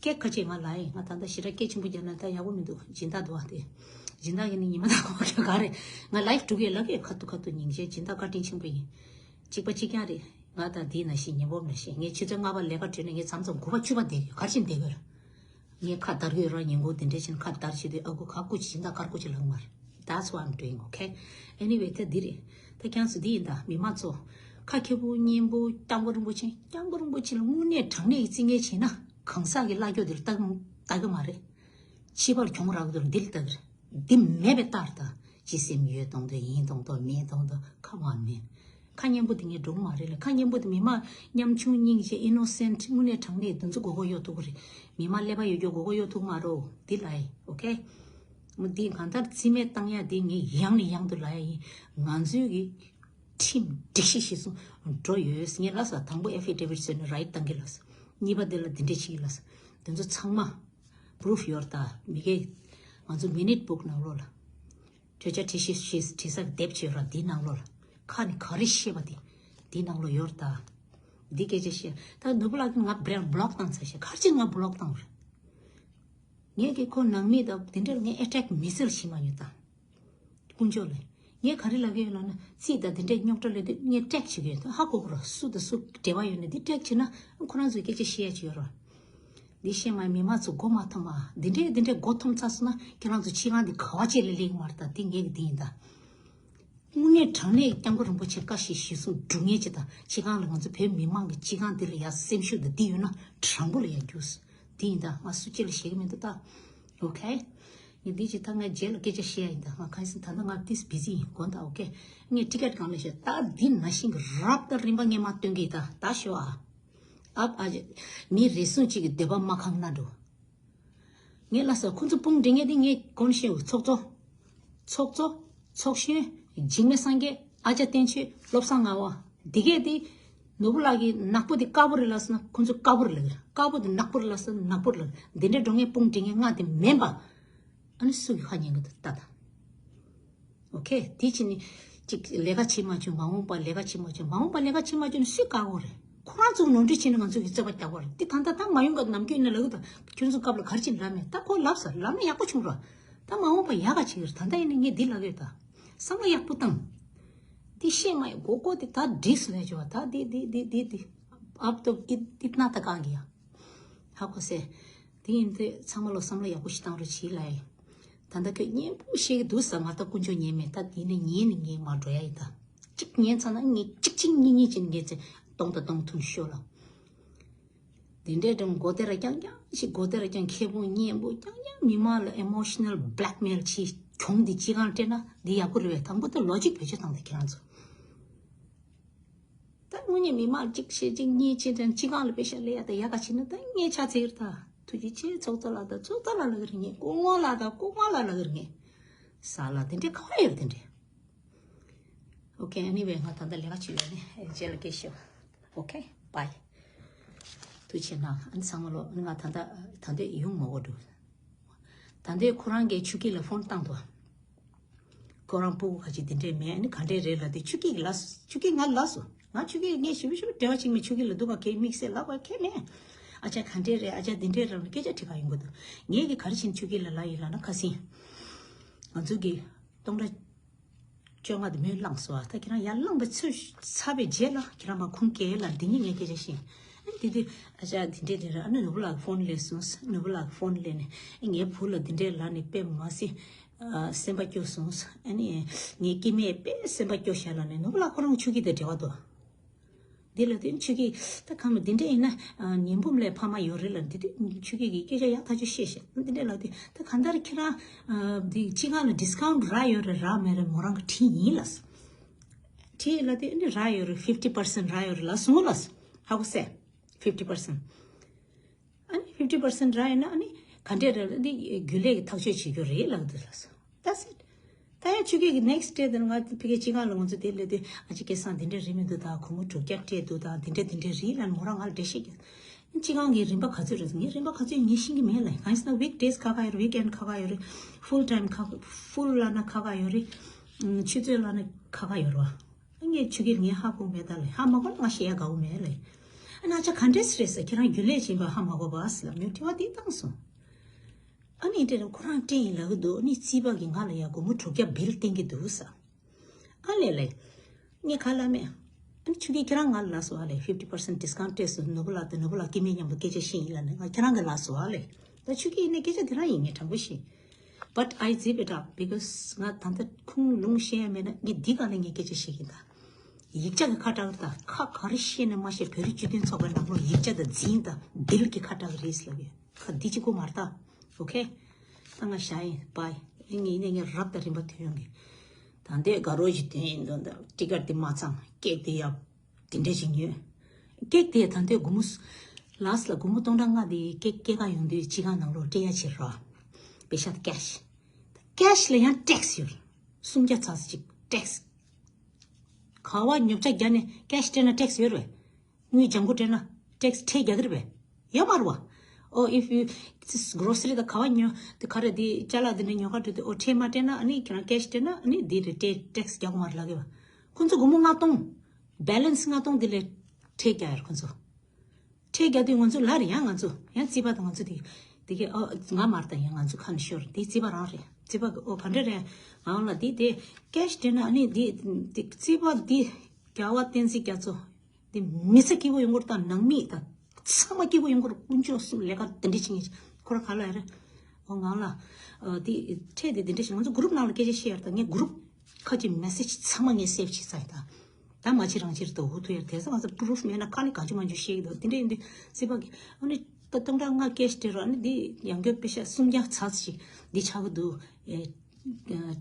སྐད་ཁ་ཅིག་ང་ལ་ཡིན། ང་ད་ལྟ་ཞེ་དྲག་སྐད་ཆེན་པོ་རྒྱབ་ན་ད་ཡག་པོ་མི་འདུག་སྦྱིན་བདག་འདུག་བ་དེ། སྦྱིན་བདག་གི་ནི་ཉི་མ་དང་གོ་ག་རེད། ང་ལའིབ་འགྲོ་གི་ལབ་ཡོད། ཁ་ཐུག་ཁ་ཐུག་སྙིང་རྗེ། སྦྱིན་བདག་བཀའ་དྲིན་ཆེན་པོ་ཡིན། གཅིག་པ་གཅིག་རྐྱང་རེད། ང་ད་འདི་ན་བཞིན་ཉེ་འབོབ་ན་བཞིན་ངས་ཆུ་ཚོད་ལྔ་པ་ལས་ཀ་གྲོལ་ནས་ངས་མཚམས་མཚམས་དགུ་པ་བཅུ་པ་བསྡད་ཡོད། ག་རེ་བྱས་ནས་བསྡད་དགོས་རེད། ངས་ཁ་བརྡར་གྱི་ཡོད་ར། ཉིན་གུང་དེ་འདྲ་བྱས་ནས་ཁ་བརྡར་བྱེད་དུས་ཨ་ཁུ་ག་སྐུ་མཁྱེན། སྦྱིན་བདག་གར་སྐུ་མཁྱེན་ལབ་མ་རེད། That's what I'm doing, okay? Anyway, ད་འདི་རེད། ད་ཁྱེད་ཚོ་འདི་ཡིན་ད། མི་མང་ཚོ་ཁ་ཁེ་པོ་གཉན་པོ་སྐྱབས་མགོན་རིན་པོ་ཆེ། སྐྱབས་མགོན་རིན་པོ་ཆེ་ལ་དངོས་གནས་དྲང་གནས་ཀྱི་རྩིས་ངན་བྱས་ན་གང་ཟག་གི་བླ་སྐྱོར་འདི་ལ་ལྟ་ལྟ་གི་མ་རེད། ཕྱི་པ་ལ་གྱོང་རག་གི་འདུག་འདི་ལ་ལྟ་གི་རེད། འདི་མེད་པའི་རྟགས་རེད་ད། སྤྱི་སེམས་ཡོད་མདོག་མདོག་ཡིན་མདོག་མདོག་མེད་མདོག་མདོག་ཁ་མ་མེད། ཁ་སྙན་པོ་དེ་ངས་འགྲོ་གི་མ་རེད་ལ། ཁ་སྙན་པོ་དེ་མི་མང་ཉམ་ཆུང་སྙིང་རྗེ་innocent དངོས་གནས་དྲང་གནས་དེ་ཚོ་དགོས་མཁོ་ཡོད་ཐུག་གི་རེད། མི་མང་ཀླད་པ་ཡོད་རྒྱུ་དགོས་མཁོ་ཡོད་ཐུག་མ་རེད། འདི་ལ་ཡིན། Okay, འདི་གང་ལྟར་རྩིས་མེད་བཏང་ཡ་དེ་ངས་ཡང་ནས་ཡང་དུ་ལབ་ཡ་ཡིན། ང་ཚོའི་གི་ཁྲིམས་སྒྲིག་གཞི་གཞིར་བཟུང་འགྲོ་ཡོད། ངས་ལབ་ས་དང་པོ་affidavit བཟོས་ནས་right བཏང་གི་ལབ་ས། གཉིས་པ་དེ་ལ་འདི་འདྲས་བྱེད་ཀྱི་ལབ་ས། དེ་ཚོ་ཚང་མ་proof ཡོད་རེད་ད། མི་སྒེར་ང་ཚོ་minute book ནང་ལོགས་ལ། གྲོས་འཆར་དྲི་ཞིབ་ཞིག་དྲི་ས་གི་དེབ་ཅིག་ཡོད་ར། འདིའི་ནང་ལོགས་ལ། ཁ་ནས་ག་རེ་བཤད་པ་དེ་འདིའི་ནང་ལོགས་ཡོད་རེད་ད། འདི་སྐད་ཆ་བཤད་ད་ནོར་བུ་ལགས་ཀྱིས་ང་བློག་བཏང་ཚར་ཤག་ག་རེ་བྱས་ང་བློག་བཏང་བ་རེད། ངས་ཀྱི་ཁོ་ནང་མི་དང་དེ་འདྲར་ངས་ཨེ་ཊེག་མི་སེལ་བྱེད་མ་ཡོད་ད། དཀོན་མཆོག་ལ། ངས་ག་རེ་ལབ་ཀྱི་ཡོད་ལབ་ན་རྩིས་དང་དེ་འདྲའི་རྙོག་དྲ་ལས་དུས་ངས་ཊེག་བྱེད་ཀྱི་ཡོད་ད། ཧ་གོ་གོ་ར། སུ་དང་སུ་འབྲེལ་བ་ཡོད་ན་དེ་ཊེག་བྱེད་ན་ཁོ་རང་ཚོས་སྐད་ཆ་བཤད་ཡ་ཅིག་ཡོད་ར། འདི་བཤད་མ་མི་མང་ཚོ་མགོ་མ་འཐོམ་མ། འདི་འདྲས་འདི་འདྲས་མགོ་འཐོམ་ཚར་སོང་ན་ཁྱེད་རང་ཚོ་ཕྱི་གང་འདི་ག་བ་ཅིག་ལ་སླེབས་ཀྱི་མ་རེད་ད། འདི་ངས་ཀྱི་འདི་ཡིན་ད། དངོས་གནས་དྲང་གནས་སྐྱབས་མགོན་རིན་པོ་ཆེ་བཀའ་བཞིན་གཞི་བཟུང་སྒྲུབ་མཁན་ཅིག་དང་ཕྱི་གང་ལ་ང་ཚོ་བོད་མི་མང་གི་ཕྱི་གང་འདི་ལ་ཡ་སེམས་ཤུགས་དང་འདི་ཡོད་ན་དྲང་པོ་ལ་ཡ་རྒྱུགས། འདི་ཡིན་ད། ང་སུ་གཅིག་ལ་ཞེད་ཀྱི་མི་འདུག་ད། ཨོ་ཁེ། ངས་འདི་ཅིག་ད་ང་རྗེས་ལ་སྐད་ཆ་བཤད་ཡ་ཡིན་ད། ང་ཁ་སང་ད་ལྟ་ང་ཏིས་བི་ཟི་ཡིན་དགོངས་དག་ཨོ་ཁེ། ངས་ཊི་ཀེ་ཊི་གང་ལ་ཤོད་ད། འདི་ནང་བཞིན་གྱི་རབ་དང་རིམ་པ་ངས་མ་སྟོན་གི་ད། ད་ཤོད་ཨ། ཨབ་ཨ་ཅེ། མི་རེ་ཟུང་གཅིག་གི་འདོད་པ་མ་ཁེངས་ན་འགྲོ། ངས་ལ་ས་ཁོང་ཚོ་དཔུང་སྒྲིག་མཁན་དེ་ངས་གོ་ཤེས། ཚོགས་གཙོ། ཚོགས་གཙོ། ཚོགས་གཞོན། འཇིགས་མེད་སངས་རྒྱས། ཨ་ཅག་བསྟན་ཆོས། བློ་བཟང་ངག་དབང་། འདི་གས་དེ། ནོར་བུ་ལགས་ཀྱི་ནག་པོ་དེ་དཀར་པོ་རེད་ལབ་སོང་ན་ཁོང་ཚོ་དཀར་པོ་རེད་ལབ་ཀྱི་རེད། དཀར་པོ་དེ་ནག་པོ་རེད་ལབ་སོང་ན་ནག་པོ་རེད་ལབ་ཀྱི་རེད། འདི་འདྲའི་འགྲོ་ངས་དཔུང་སྒྲིག་མཁན་ང་དེ་མིན་པ། ཨ་ནི་སུ་གི་ཁ་ཉན་གི་འདུག་ལྟ་ད། ཨོ་ཁེ། དེ་ཕྱིན་ནི་ཅིག་ལས་ཀ་བྱེད་མ་བྱུང་། མ་འོངས་པ་ལས་ཀ་བྱེད་མ་བྱུང་། མ་འོངས་པ་ལས་ཀ་བྱེད་མ་བྱུང་ནི་སུས་བཀག་གོ་རེད། ཁོ་རང་ཚོ་ནོར་འཁྲུལ་བྱས་ནས་ང་ཚོ་གི་རྩོད་པ་རྒྱག་གོ་རེད། དེ་ད་ལྟ་ད་མ་ཡོང་ག་ནམ་རྒྱུན་ནས་ལབ་གི་འདུག་ཁྱོད་ཚོ་སྐབས་ལ་ག་རེ་བྱས་ནས་ལབ་མེད། ད་ཁོ་ལབ་ས་ལབ་ན་ཡག་པོ་བྱུང་ར། ད་མ་འོངས་པ་ཡག་ག་བྱེད་གི་རེད། ད་ལྟ་ཡིན་ནི་ངས་འདི་ལབ་གི་ཡོད་ད། བསམ་བློ་ཡག་པོ་བཏང་། འདི་བཤད་མ་ཡོང་གོ་གོ་དེ་ད་འགྲིག་སོང་ལས་བྱོས་བ། ད་འདི་འདི་འདི་འདི་འདི་ཨབ་ཏོ་འདི་འདི་ན་ད་གང་གི་ཡ། ཧ་གོ་སེ། དེ་ཡིན་དུས་ཚང་མ་ལོ་བསམ་བློ་ཡག་པོ་ཞིག་བཏང་རོགས་བྱེད་ལ་ཡིན། ད་ལྟ་ཁྱོད་སྙན་པོ་བཤད་ཀྱི་འདུག་ཟེར། ང་ད་དཀོན་མཆོག་ཉན་མེད། ད་དེ་ནས་ཉན་ནས་ངས་མར་འགྲོ་ཡ་ཡིན་ད། གཅིག་ཉན་ཚར་ན་ངས་གཅིག་གཅིག་གཉིས་གཉིས་བྱས་ནས་ངས་ཚེ་སྟོང་དང་སྟོང་ཐུན་ཤོད་ལ། དེ་འདྲའི་སྒྲུང་མགོ་དེ་ར་རྐྱང་རྐྱང་ཞིག་མགོ་དེ་ར་རྐྱང་མཁས་པོ་སྙན་པོ་རྐྱང་རྐྱང་མི་མང་ལ་emotional blackmail བྱེད་གྱོང་འདི་ཅི་གང་སྤྲད་ན་འདི་ཡག་པོ་རེད་པས། དང་པོ་ད་ལོ་གཅིག་བེད་སྤྱོད་བཏང་དང་ཁྱེད་རང་ཚོ། ད་དངོས་གནས་མི་མང་གཅིག་བཤད་གཅིག་གཉིས་བྱས་དང་སྤྱི་ཁང་ལ་པེ་ཤ་ལས་ཡ་ད་ཡག་ག་བྱེད་ན་ད་ངས་ཆ་ཚེ་ཡོད་ད། ཐུགས་རྗེ་ཆེ་ཚོགས་གཙོ་ལགས་དང་ཚོགས་གཙོ་ལགས་ལབ་གི་རེད་ངས། སྐུ་ངོ་ལགས་དང་སྐུ་ངོ་ལགས་ལབ་གི་རེད་ངས། ས་ལ་དེ་འདྲའི་ཁ་བ་ཡོད་དེ་འདྲའི། Okay, anyway, ང་ད་ལྟ་ལས་ཀ་བྱེད་ཡོད་ནི་རྗེས་ལ་སྐད་ཤོད། Okay, bye. ཐུགས་རྗེ་གནང་། ཨ་ནི་ཚང་མ་ལོ། ཨ་ནི་ང་ད་ལྟ་ད་ལྟ་ཡོང་མ་གོ་འགྲོ། ད་ལྟའི་ཁོ་རང་གིས་ཆུ་སྐྱིད་ལ་ཕོན་བཏང་འདུག་ཁོ་རང་སྤུ་གུ་ཁ་ཅིག་འདི་འདྲས་མེད། ཨ་ནི་ག་འདྲས་རེད་ལབ་དུས་ཆུ་སྐྱིད་ཀྱིས་ལབ་སོང་། ཆུ་སྐྱིད་ང་ལབ་སོང་། ང་ཆུ་སྐྱིད་ངས་ཞིབ་ཞིབ་འབྲེལ་བ་བྱེད་མེད། ཆུ་སྐྱིད་ལ་སྡུག་ག་གེ་དམིགས་བསལ་ལབ་པ་གེ་མེད། ཨ་ཅག་ག་འདྲས་རེད། ཨ་ཅག་འདི་འདྲས་རེད་ལབ་སྐད་ཆ་དྲི་ག་ཡོང་གི་འདུག་ངས་ཀྱིས་ག་རེ་བྱས་ནས་ཆུ་སྐྱིད་ལ་ལབ་ཡིན་ལབ་ན། ཁ་སང་ང་ཚོ་གི་སྟོང་ཕྲག་བཅོ་ལྔ་དེ་མོ་བླངས་སོང་། ད་ཁྱེད་རང་ཡར་བླངས་པ་ཚུར་ཚར་བའི་རྗེས་ལ་ཁྱེད་རང་མར་ཁུངས་སྐྱེལ་ལ་འདི་ཉིད་ངས་སྐད་ཆ་བཤད། ཨ་ནི་དེ་དུས་ཨ་ཅག་འདི་འདྲས་འདི་འདྲས། ཨ་ནི་ནོར་བུ་ལགས་ཕོན་སླེབས་སོང་། ནོར་བུ་ལགས་ཕོན་སླེབས་ནས་ངའི་བུ་ལ་འདི་འདྲས་ལབ་ནས་དཔེ་མ་སྲིད་ཨ་སེམས་པ་སྐྱོ་སོང་། ཨ་ནི་ངའི་སྐྱེ་དམན་དཔེ་སེམས་པ་སྐྱོ་ཤག་ལབ་ནས། ནོར་བུ་ལགས་ཁོ་རང་ཆུ་སྐྱིད་དང་འབྲེལ་བ་འདུག་འདི་ལ་དེ་ཆུ་སྐྱིད་ད་ཁམས་འདི་འདྲས་ཡིན་ན་ཨ་ཉི་འབུམ་ལས་ཕ་མ་ཡོད་རེད་ལབ། འདི་དུས་ཆུ་སྐྱིད་ཀྱིས་སྐད་ཆ་ཡག་ཐག་ཆོད་བཤད་ཤག་འདི་འདྲས་ལབ་དུས་ད་གང་ལྟར་ཁྱེད་རང་ཨ་འདི་ཕྱི་ཁང་ལ་ཌི་སི་ཀའུན་ཊི་རག་ཡོད་རེད་རག་མེད་རེད་མོ་རང་གིས་དྲིས་ཡིན་ལབ་སོང་། དྲིས་ལབ་དུས་ཨ་ནི་རག་ཡོད་རེད། fifty percent རག་ཡོད་རེད་ལབ་སོང་ལབ་སོང་། ཧ་གོ་སོང་། fifty percent། ཨ་ནི་fifty percent རག་ཡོད་ན་ཨ་ནི་ག་འདྲས་རེད་ལབ་དུས་རྒྱུན་ལས་ཀྱིས་ཐག་གཅོད་བྱེད་རྒྱུ་རེད་ལབ་འདུག་ལབ་སོང་། That's it། ད་ཡང་ཆུ་སྐྱིད་ཀྱིས་next day དེར་ང་ཕ་གིའི་སྤྱི་ཁང་ལ་ང་ཚོ་དེ་སླེབས་དུས་ཨ་ཅེ་སྐལ་བཟང་འདི་འདྲས་རེད་མི་འདུག་ད་སྒོར་མོ་དྲུག་བརྒྱ་སྤྲད་འདུག་ད་འདི་འདྲས་འདི་འདྲས་རེད་ལབ་ནས་མོ་རང་ང་ལ་འགྲེལ་བཤད་རྒྱག་སྤྱི་ཁང་གི་རིན་པ་ག་ཚོད་རེད་ཟེར། ངས་རིན་པ་ག་ཚོད་ངས་ཤེས་ཀྱི་མེད་ལབ། གང་ཡིན་ཟེར་ན་weekdays ཁ་ཁ་ཡོད་རེད། weekend ཁ་ཁ་ཡོད་རེད། full time ཁ་full ལབ་ན་ཁ་ཁ་ཡོད་རེད། ཆུ་ཚོད་ལབ་ན་ཁ་ཁ་ཡོད་རེད་བ། ངས་ཆུ་སྐྱིད་ངས་ཧ་གོ་མེད་ད་ལབ། ཧ་མ་གོ་ན་ང་བཤད་ཡ་དགའ་བོ་མེད་ལབ། ཨ་ནི་ཨ་ཅག་ག་འདྲས་རེད་ཟེར། ཁྱེད་རང་རྒྱུན་ལས་བྱེད་པ་ཧ་མ་གོ་བ་ཟེར་ལབ་ནས་དྲི་བ་འདི་བཏང་སོང་། ཨ་ནི་དེ་རིང་ཁོ་རང་སྤྲད་ཡིན་ལབ་ཀྱི་འདུག་ཨ་ནི་རྩིས་པ་གིས་ང་ལ་ཡ་སྒོར་མོ་དྲུག་བརྒྱ་བིལ་བསྟན་གྱི་འདུག་ཟེར། ཨ་ལས་ལས། ངས་ག་ལབ་མེད། ཨ་ནི་ཆུ་སྐྱིད་ཁྱེད་རང་ང་ལ་ལབ་སོང་ཨ་ལས། fifty percent discount སྤྲད་སོང་། ནོར་བུ་ལགས་དང་ནོར་བུ་ལགས་སྐྱེ་དམན་མཉམ་དུ་སྐད་ཆ་བཤད་ཡིན་ལབ་ནས་ང་ཁྱེད་རང་གིས་ལབ་སོང་ཨ་ལས། ད་ཆུ་སྐྱིད་ཡིན་ནའི་སྐད་ཆ་དེ་རང་ཡིན། ངས་དྲང་པོ་བཤད། But I zip it up because ང་ད་ལྟ་ཁུངས་ལུང་བཤད་ཡ་མེད་ན་ངས་འདི་ག་ལ་ངས་སྐད་ཆ་བཤད་ཀྱིན་ད། ཡིག་ཆ་གི་ཁ་གྲག་རེད་ད། ཁ་ག་རེ་བཤད་ནས་མ་བཤད་བོད་རིགས་སྤྱི་མཐུན་ཚོགས་པའི་ནང་ལོགས་ཡིག་ཆ་དང་འཛིན་དང་བིལ་གྱི་ཁ་གྲག་རེད་ལབ་ཡོད། ཁ་འདི་གཅིག་པོ་མ་རེད་ད། Okay། ད་ང་བཞག་ཡིན། Bye། ཨེ་ངས་ཡིན་ནའི་ངས་རབ་དང་རིམ་པ་ཐོན་ཡོང་གི། ད་ལྟའི་དགའ་རོགས་ཞིག་ཐོན་ཡིན་དོན་དག་ཊི་ཀེ་ཊི་དེ་མ་ཚང་ཀེག་དེ་ཡབ། དེ་འདྲ་ཞིག་ཉོས། ཀེག་དེ་ད་ལྟའི་སྒོར་མོ་ལགས་ལ་སྒོར་མོ་སྟོང་ཕྲག་ལྔ་དེ་ཀེག་སྐྱེལ་ག་ཡོང་དུས་སྤྱི་ཁང་ནང་ལོགས་སྤྲད་ཡ་ཕྱིར་རོ། པེ་ཤ་དེ་ཀེཤ། ཀེཤ་ལ་ཡང་ཊེག་སི་ཡོད། སུམ་བརྒྱ་ཚར་ཅིག་ཊེག་སི། ག་བ་ཉོ་ཆ་བརྒྱབ་ནས་ཀེཤ་སྤྲད་ན་ཊེག་སི་ཡོད་རེད། དངུལ་ལྗང་ཁུ་སྤྲད་ན་ཊེག་སི་ཁྲལ་རྒྱག་གི་རེད་པས། ཡོད་མ་རེད་བ། Oh, if you this grocery དང་ག་བ་ཉོ་དེ་ག་རེ་དེ་ཅ་ལག་དེ་འདྲ་ཉོ་ག་འགྲོ་དུས། Oh, ཁྲལ་མ་སྤྲད་ན་ཨ་ནི་ཁྱེད་རང་ཀེཤ་སྤྲད་ན་ཨ་ནི་དེ་རེད། ཊེ་ཊེག་སི་རྒྱག་དགོས་མ་རེད་ལབ་ཀྱི་བ། ཁོང་ཚོ་སྒོར་མོ་ལྔ་སྟོང་། བེ་ལན་སི་ལྔ་སྟོང་དེ་ལས་ཁྲལ་རྒྱག་ཡ་རེད་ཁོང་ཚོ། ཁྲལ་རྒྱག་དུས་ང་ཚོ་ལ་རེད། ཡང་ང་ཚོ་ཡང་རྩིས་པ་དང་ང་ཚོ་དེ་ དེ་གི་ཨ་ང་མར་ད་ཡང་ང་ཚོ་ཁ་ནས་ཤོར་དེ་རྩིས་པ་རང་རེད། རྩིས་པ་གི་ཨོ་ག་འདྲ་རེད། ང་ལ་དེ་དེ་ཀེ་ཤི་སྤྲད་ན་ཨ་ནི་དེ་དེ་རྩིས་པ་དེ་རྒྱལ་བ་བསྟན་འཛིན་རྒྱ་མཚོ་དེ་མི་ཚེ་སྐྱིད་པོ་ཡོང་གི་རེད། ད་ནང་མི་ད་ཚང་མ་སྐྱིད་པོ་ཡོང་གི་རེད། དཀོན་མཆོག་གསུམ་ལས་ཀ་དེ་འདྲ་བྱེད་ངེས་ཁོ་ར་ག་ལ་རེད། ཨོ་ང་ལ་ཨ་དེ་ཁྲལ་དེ་དེ་འདྲ་བྱེད། ང་ཚོ་གུ་རུབ་ནང་ལ་སྐད་ཆ་བཤད་ཡར་ད་ངས་གུ་རུབ་ཁ་ཅིག་མེ་སེ་ཇི་ཚང་མ་ངས་སེབ་བྱས་ཚར་ཡིན་ད། ད་མ་བྱེད་རང་བྱེད་རེད་དོ་འུ་ཐུག་ཡར་དེ་ཚོ་ང་ཚོ་པུ་རུབ་མེད་ན་ཁ་ནས་གང་བྱུང་མང་བྱུང་བཤད་ཀྱི་འདུག་དེ་འདྲ་ཡིན་དུས་རྩིས་པ་གི་ཨ་ནི་ད་སྟོང་ཕྲག་ལྔ་ཀེ་ཤི་སྤྲད་རོགས། ཨ་ནི་འདི་ཡང་སྐྱར་པེ་ཤ་སུམ་བརྒྱ་ཚར་ཞིག་འདི་ཆགས་ཀྱི་འདུག་ཨེ་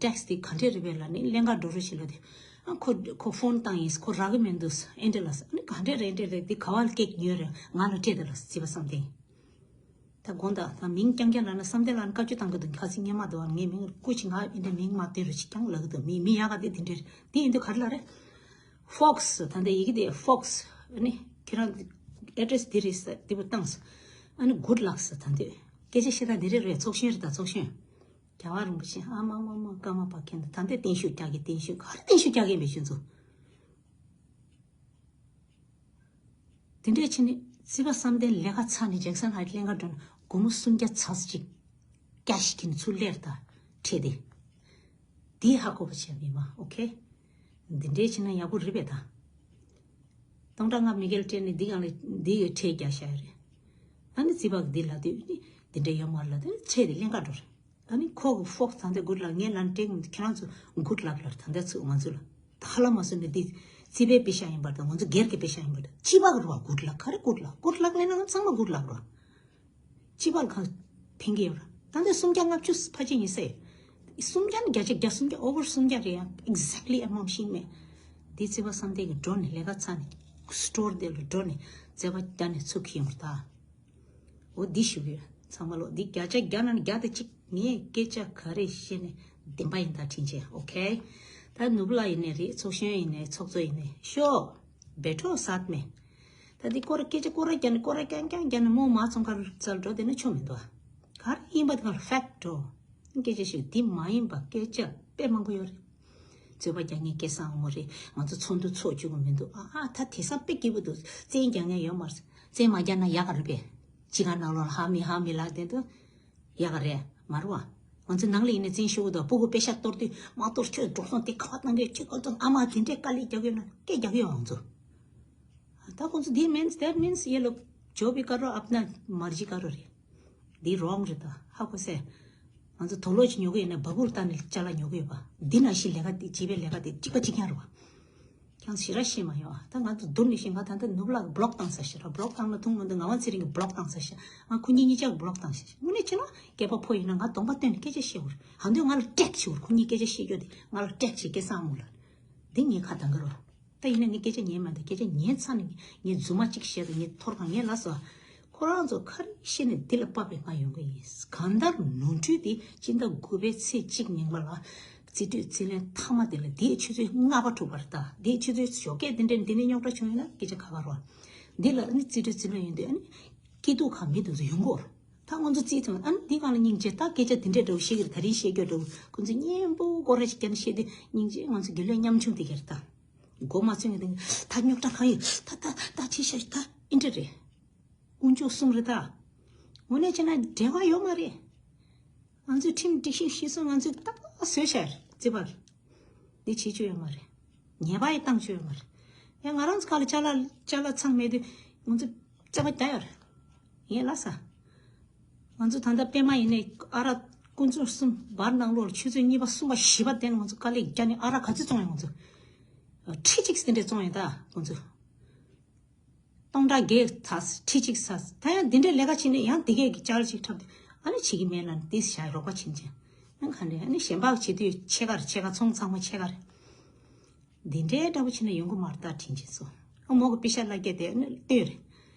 ཊེག་སི་འདི་ག་འདྲས་རེད་པས་ལབ་ནས་ཀླན་ཀ་འགྲོ་རོགས་བྱེད་ལབ་དུས་ཨ་ཁོ་ཁོ་ཕོན་བཏང་ཡིན། ཁོ་རག་གི་མི་འདུག་ཨེ་འདྲ་ལབ་ཨ་ནི་ག་འདྲས་རེད་འདྲས་རེད། འདི་ག་བ་སྐད་ཉོས་རེད། ང་ལ་སྤྲད་དང་ལབ་རྩིས་པ་བསམ་གཏན། ད་དགོངས་དག་ད་མིང་རྐྱང་རྐྱང་ལབ་ན་བསམ་གཏན་ལགས་ནས་བཀའ་བཀྱོན་བཏང་གི་འདུག་ཁ་སང་སྔོན་མ་དུ་བ་ངའི་མིང་སྐུ་མཁྱེན་ང་ཨེ་འདྲ་མིང་མ་བཏོན་རོགས་བྱེད་རྐྱང་ལབ་གི་འདུག་མི་མི་ཡག་ག་དེ་དེ་འདྲ་རེད། དེ་ཡིན་དུས་ག་རེ་ལབ་རེད། ཧྥོག་སི་ད་ལྟ་ཡི་གེ་དེ་ཧྥོག་སི་ཨ་ནི་ཁྱེད་རང་ཨེ་ཌི་རེ་སི་དེ་རེད་ཟེར་དེ་པོ་བཏང་སོང་། ཨ་ནི་གུཌ་ལག་ཟེར་ད་འདོད་སྐད་ཆ་བཤད་སྟངས་དེ་རེད་རེད། ཚོགས་གཞོན་རེད་ད་ཚོགས་གཞོན། རྒྱལ་བ་རིན་པོ་ཆེ་ཨ་མ་མ་མ་ཀརྨ་པ་མཁན་ད་ད་འདོད་བརྟན་བཞུགས་རྒྱག་གི་བརྟན་བཞུགས་ག་རེ་བརྟན་བཞུགས་རྒྱག་གི་ཡིན་པའི་ཁྱོད་ཚོ། དེ་འདྲས་བྱས་ནས་རྩིས་པ་བསམ་གཏན་ལས་ཀ་ཚར་ནས་ཇེག་སན་ཧའི་ཊི་ཀླན་ཀ་འགྲོ་ན་སྒོར་མོ་སུམ་བརྒྱ་ཚར་ཅིག་ཀེ་ཤི་གིན་ཚུར་སླེབས་ད་ཁྲིད་དེ། དེ་ཧ་གོ་བ་བྱས་མི་མ་ཨོ་ཁེ། འདི་འདྲས་བྱས་ན་ཡག་པོ་རེད་པས་ད། སྟོང་ཕྲག་ལྔ་མི་སྒེར་སྤྲད་ནས་འདི་གང་ལ་འདི་ཡི་ཁྲལ་རྒྱག་བཞག་ཡ་རེད། ཨ་ནི་རྩིས་པ་གི་འདི་ལ་དུས་ནི་འདི་འདྲས་ཡོད་མ་རེད་ལབ་དུས་ཁྲལ་དེ་ཀླན་ཀ་འགྲོ་རེད། ཨ་ནི་ཁོ་གི་ཧྥོག་ད་ལྟ་གུཌ་ལག་ངས་ལན་སྤྲད་གི་མི་འདུག་ཁྱེད་རང་ཚོ་གུཌ་ལག་ལབ་ད་ལྟ་ཚུར་ང་ཚོ་ལ་ཧ་ལམ་མ་སོང་ནས་འདི་རྩིས་པའི་པེ་ཤ་ཡིན་པར་དང་ང་ཚོ་སྒེར་གྱི་པེ་ཤ་ཡིན་པར་དང་སྤྱི་པ་གི་རེད་བ། གུཌ་ལག་ག་རེ་གུཌ་ལག་གུཌ་ལག་ལབ་ན་ང་ཚང་མ་གུཌ་ལག་རེད་བ། སྤྱི་པ་ལ་གང་ཕན་གི་ཡོད་ར། ད་ལྟ་སུམ་བརྒྱ་ལྔ་བཅུ་ཕལ་ཆེར་ཡིན་ས་ཡོད། སུམ་བརྒྱ་ནི་བརྒྱ་ཆ་བརྒྱ་སུམ་བརྒྱ་ཨོ་ཝར་སུམ་བརྒྱ་རེད་ཡ། ཨེག་ཛེག་ལི་ཨེ་མའུན་ཊི་ཤེས་མེད། འདི་རྩིས་པ་བསམ་གཏན་གྱི་འགྲོ་ནས་ལས་ཀ་ཚར་ནས་སི་ཊོར་དེ་ལ་འགྲོ་ནས་རྩིས་པ་བརྒྱ་ནས་ཚུར་འཁྱེར་ཡོང་ར་ད། འོ་འདི་ཞུ་གི་ཡོད་ཚང་མ་ལོ། འདི་བརྒྱ་ཆ་བརྒྱ་ནང་བརྒྱ་དེ་གཅིག་ངས་སྐད་ཆ་ག་རེ་བཤད་ནས་བདེན་པ་ཡིན་ད་དྲིན་ཆེ་ཨོ་ཁེ། ད་ནུབ་ལ་ཡིན་ནའི་རེད། ཚོགས་གཞོན་ཡིན་ནའི་ཚོགས་གཙོ་ཡིན་ནའི་ཤོག་བེ་ཊོ་སཱཐ་མེ། ད་འདི་སྐོར་སྐད་ཆ་སྐོར་ར་རྒྱག་ནས་སྐོར་ར་རྐྱང་རྐྱང་རྒྱག་ནས་མོ་མ་ཚོང་ཁར་རྩལ་འགྲོ་དེ་ནི་ཆོ་མི་འདུག་ཨ། ག་རེ་ཡིན་པ་དེ་ག་ལ་ཕེག་འགྲོ། སྐད་ཆ་ཞིག་འདི་མ་ཡིན་པ་སྐད་ཆ་དཔེ་མང་པོ་ཡོད་རེད། རྩོད་པ་རྒྱག་མཁན་སྐལ་བཟང་དབང་མོ་རེད། ང་ཚོ་ཚོགས་འདུ་ཚོགས་བཅུག་གི་མི་འདུག་ཨ་ཨ་ད་དེང་སང་དཔེ་སྐྱིད་པོ་འདུག་བཙན་རྒྱག་མཁན་ཡོད་མ་རེད། བཙན་མ་རྒྱག་ན་ཡག་ག་རེད་པས། ཅི་ག་ནང་ལོགས་ལ་ཧ་མི་ཧ་མི་ལ་དེ་འདུག་ཡག་ག་རེད་མ་རེད་བ། ང་ཚོ་ནང་ལ་ཡིན་ན་བཙན་ཤོར་གི་འདུག་སྤུ་གུ་པེ་ཤ་གཏོར་དུས་མ་གཏོར་ཁྱོད་འགྲོ་སོང་དེ་ག་བ་བཏང་གི་ཁྱོད་ག་ཚོད་ཨ་མ་དེ་འདྲས་དཀའ་ལས་རྒྱག་གི་ཡོད་ན་སྐད་རྒྱག་གི་ཡོད་ང་ཚོ། ད་ཁོང་ཚོ་འདི་མིན་that means ये लोग जो भी करो अपना मर्जी करो རེད། འདི་རོང་རེད་ད་ཧ་གོ་སེ། ང་ཚོ་དུག་ལོག་ཅིག་ཉོ་གི་ཡོད་ན་སྦ་གུར་བཏང་ནས་ཅ་ལག་ཉོ་གི་ཡོད་པ། འདི་ནང་བཞིན་ལས་ཀ་འདི་བྱེད་པའི་ལས་ཀ་འདི་གཅིག་པ་གཅིག་རྐྱང་རེད་བ། ཁྱང་ཞེ་དྲག་ཤེས་མ་ཡོང་ཨ། ད་ང་ཚོ་བསྡུར་ནས་བཤད་ང་ད་ལྟ་ནུབ་ལག་གི་བློག་བཏང་ས་ཞེ་དྲག་བློག་བཏང་ན་ཐུང་མི་འདུག་ང་དབང་ཚེ་རིང་གི་བློག་བཏང་ས་ཞེ་ང་ཁོ་གཉིས་གཉིས་ཆ་གི་བློག་བཏང་ས་ཞེ། དངོས་གནས་བྱས་ན་སྐྱེས་པ་ཕོ་ཡིན་ན་ང་གདོང་པ་སྟོན་ནས་སྐད་ཆ་བཤད་དགོས་རེད། ཧ་འདོད་ང་ལ་ཀྲེག་བྱེད་དགོས་རེད། ཁོ་གཉིས་སྐད་ཆ་བཤད་རྒྱུ་དེ་ང་ལ་ཀྲེག་བྱེད་སྐལ་བཟང་དབང་མོ་ལ། འདི་ངས་ཁ་གདངས་ཀྱི་རོ། ད་ཡིན་ན་ངས་སྐད་ཆ་ཉན་མ་འདུག་སྐད་ཆ་ཉན་ཚར་ནས་ངས་རྫུན་མ་གཅིག་བཤད་དང་ངས་ཐོར་གང་ངས་ལབ་སོང་། ཁོ་རང་ཚོ་ག་རེ་བཤད་ནས་འདི་ལ་དཔའ་བའི་ང་ཡོང་གི་ཡིན། གང་ལྟར་ནོར་འཁྲུལ་དེ་སྤྱི་ཟླ་དགུ་པའི་ཚེས་གཅིག་ཉིན་མ་ལ་རྩིས་སྤྲོད་རྩིས་ལེན་མཐའ་མ་དེ་ལ་དེའི་ཆུ་ཚོད་ལྔ་པ་དྲུག་པར་ད་དེའི་ཆུ་ཚོད་ཞོགས་ཀས་དེ་འདྲའི་འདི་ནས་རྙོག་དྲ་བྱུང་ཡོད་ན་སྐད་ཆ་ག་པར་རོ། འདི་ལ་ནི་རྩིས་སྤྲོད་རྩིས་ལེན་ཡོང་དུས་ཨ་ནི་སྐྱིད་སྡུག་གང་མི་འདུག་ཚོ་ཡོང་གོ། ད་ང་ཚོ་རྩིས་ཐོན་ཨ་ནི་འདི་གང་ལ་སྙིང་རྗེ། ད་སྐད་ཆ་དེ་འདྲའི་འདྲ་བོ་བཤད་ཀྱི་རེད། ད་རིང་བཤད་རྒྱུ་འདྲ་བོ་ཁོ་ཚོ་སྙན་པོ་སྐོར་ར་ཞིག་བརྒྱབ་ནས་བཤད་དུས་སྙིང་རྗེ། ང་ཚོ་དགེ་ལས་ཉམ་ཆུང་དེ་ག་རེད་ད། མགོ་མ་ཚོས་ངེས་དེ་ད་རྙོག་དྲ་གང་ཡོད་ད་ད་ད་ཅི་བྱ་ད་ཨིན་དྲ་རེད། དཀོན་མཆོག་གསུམ་རེད་ད། དངོས་གནས་བྱས་ན་འབྲེལ་བ་ཡོད་མ་རེད། ང་ཚོས་ཁྲིམས་སྒྲིག་གཞི་གཞིར་བཟུང་ང་ཚོས་ད་བཟོས་བཞག་རྩིས་པ་ལ། འདི་བྱེད་རྒྱུ་ཡོད་མ་རེད། ཉེས་པ་ཡི་བཏང་རྒྱུ་ཡོད་མ་རེད། ཡང་ང་རང་ཚོ་ཁ་ལ་ཅ་ལག་ཅ་ལག་ཚང་མེད་དུས་ང་ཚོ་རྩ་བ་རྒྱག་ཡོད་རེད། ངས་ལབ་ས། ང་ཚོ་ད་ལྟ་པད་མ་ཡིན་ནའི་ཨ་རག་དཀོན་མཆོག་གསུམ་བར་ནང་ལོགས་ལ་ཆུ་ཚོད་གཉིས་པ་གསུམ་པ་བཞི་པ་དེ་ནས་ང་ཚོ་དཀའ་ལས་རྒྱག་ནས་ཨ་རག་ག་ཚོད་བཙོང་ཡོད་ང་ཚོ། ཁྲི་གཅིག་དེ་འདྲས་བཙོང་ཡོད་ད་ཁོང་ཚོ། སྟོང་ཕྲག་བརྒྱད་ཚར་ཁྲི་གཅིག་ཚར་ད་ཡང་འདི་འདྲས་ལས་ཀ་བྱེད་ནས་ཡང་འདི་གས་ཀྱི་ཅ་ལག་ཅིག་འཁྲབ་དུས་ཨ་ནི་བྱེད་ཀྱི་མེད་ལ་ནི་དེ་བཞག་རོགས་པ་བྱེད་ཀྱི། ཨ་ག་འདྲས་ཨ་ནི་གཞན་པ་བྱེད་དུས་ཕྱེད་ཀར་ཕྱེད་ཀ་ཚོང་ཚང་མ་ཕྱེད་ཀར། འདི་འདྲའི་འདྲ་པོ་བྱས་ན་ཡོང་གི་མ་རེད་ད་དྲིན་ཆེན་སོ། ཨ་མོ་གི་པེ་ཤ་ལ་སྐད་དེ་ཨ་ནི་ལྟོས་རེད།